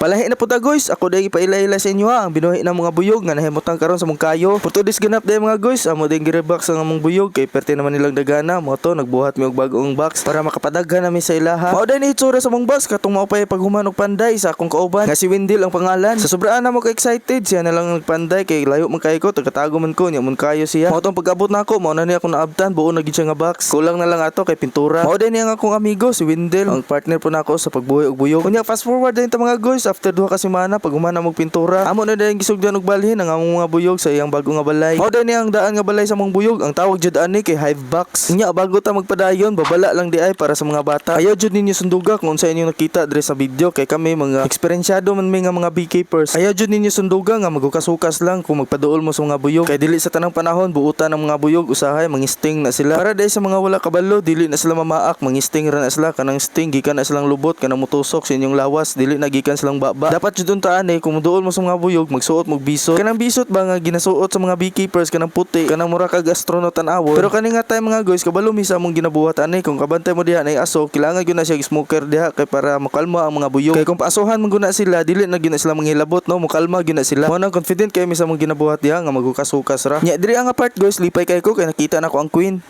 Palahi na puta, guys, ako dahil ipaila-ila sa inyo ha, ang binuhi ng mga buyog nga nahimutang karon sa mong kayo. Portudis ganap dahil, mga guys, amo din girebox ang among buyog kay perte naman nilang dagana, mo to nagbuhat mi og bag-ong box para makapadaghan nami sa ilaha. Mao dahil ni itsura sa mong box katong mao pay paghuman og panday sa akong kauban nga si Wendell ang pangalan. Sa sobraan na mo ka excited, siya na lang ang nagpanday kay layo man kay ko, tagatago man ko, nya mun kayo siya. Mao tong pag-abot nako, mao na niya akong naabtan, buo na gid siya nga box. Kulang na lang ato kay pintura. Mao din niya ang akong amigo si Wendell, ang partner po nako sa pagbuhi og buyog. Unya fast forward din ta, mga guys, after 2 ka semana pag humana og pintura. Amo na dayon gisugdan og balhin ang among mga buyog sa iyang bago nga balay. Mao din niya ang daan nga balay sa among buyog, ang tawag jud ani kay hive box. Unya bago ta magpadayon, babala lang di ay para sa mga bata. Ayaw jud ninyo sunduga kung unsa inyong nakita diri sa video kay kami mga eksperyensyado man mi nga mga beekeepers. Ayaw jud ninyo sunduga nga maghukas-hukas lang kung magpaduol mo sa mga buyog kay dili sa tanang panahon buutan ang mga buyog, usahay mangisting na sila. Para dahil sa mga wala kabalo, dili na sila mamaak, mangisting ra na sila, kanang sting gikan na silang lubot, kanang mutusok sa inyong lawas, dili na gikan silang baba. Dapat jud untaan eh kung moduol mo sa mga buyog, magsuot mo og bisot. Kanang bisot ba nga ginasuot sa mga beekeepers, kanang puti, kanang mura kag astronaut tan-awon. Pero kani nga time, mga guys, kabalo mi sa among ginabuhat ani. Kung kabantay mo diha nay aso, kailangan gyud na siya smoker diha kay para makalma ang mga buyog. Kay kung paasuhan man guna sila, dili na gyud na sila manghilabot, no, mukalma gyud na sila. Mo nang confident kay mi sa among ginabuhat diha nga maghukas-hukas ra. Nya diri ang part, guys, lipay kay ko kay nakita na ko ang queen.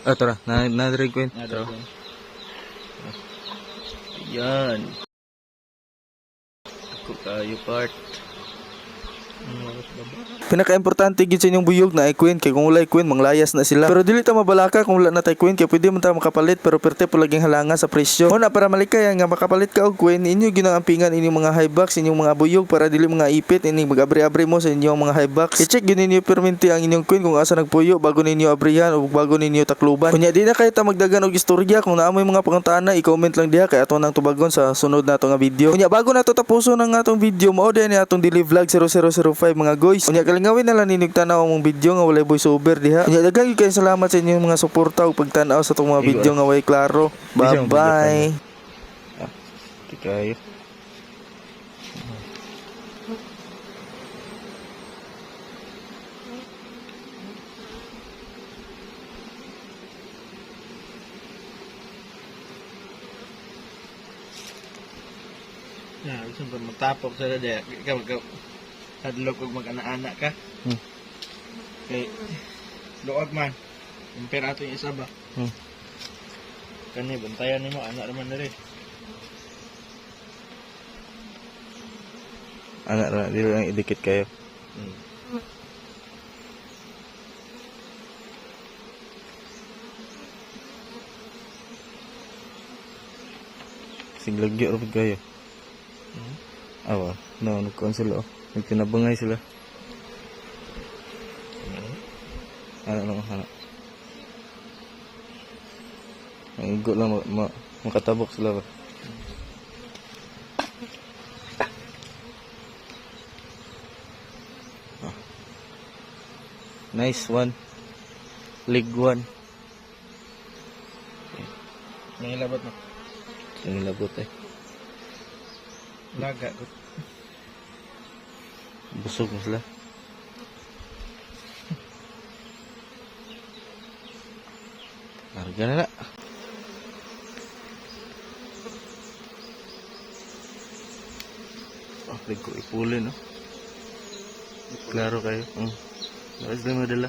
Ah, tara, na na diri queen. Tara. Yan. Ako kayo part. Pinaka-importante gid sa inyong buyog na ay queen kay kung walay queen, manglayas na sila. Pero dili ta mabalaka kung wala na tay queen kay pwede man ta makapalit, pero perte po laging halanga sa presyo. Muna para malikay nga makapalit ka og queen, inyo ginang ampingan inyong mga hive box, inyong mga buyog para dili mga ipit ining mag-abri-abri mo sa inyong mga hive box. I-check gyud ninyo perminti ang inyong queen kung asa nagpuyo bago ninyo abrihan o bago ninyo takluban. Kunya di na kay ta magdagan og istorya, kung naa moy mga pangutana, i-comment lang diha kay ato nang tubagon sa sunod nato nga video. Kunya bago nato tapuson ang atong video, mao din ni atong daily vlog 0005, mga guys. Unya kalingawin na lang ninyong tanaw among video nga walay voice over diha. Unya daghan gyud kayo salamat sa inyong mga suporta ug pagtan-aw sa atong mga video nga way klaro. Bye bye. Ah, di kayo. Na, gusto mo matapok sa dada. Ikaw, ikaw. Hadlok og mag-ana-ana ka. Kay luag man. Compare ato yung isa ba? Kani bantayan nimo anak naman diri. Ana ra, dili lang idikit kayo. Siglagyo ra pud kayo. Awa, no, nagkuan sila oh. Nagtinabangay sila. Ano no, ano. Ang igo lang makatabok sila ba. Ah. Nice one. Leg one. Nangilabot mo. Ang labot eh. Laga ko. Busog mo sila. Larga na na. Oh, ko ipuli, no? Klaro kayo. Bakit sila madala?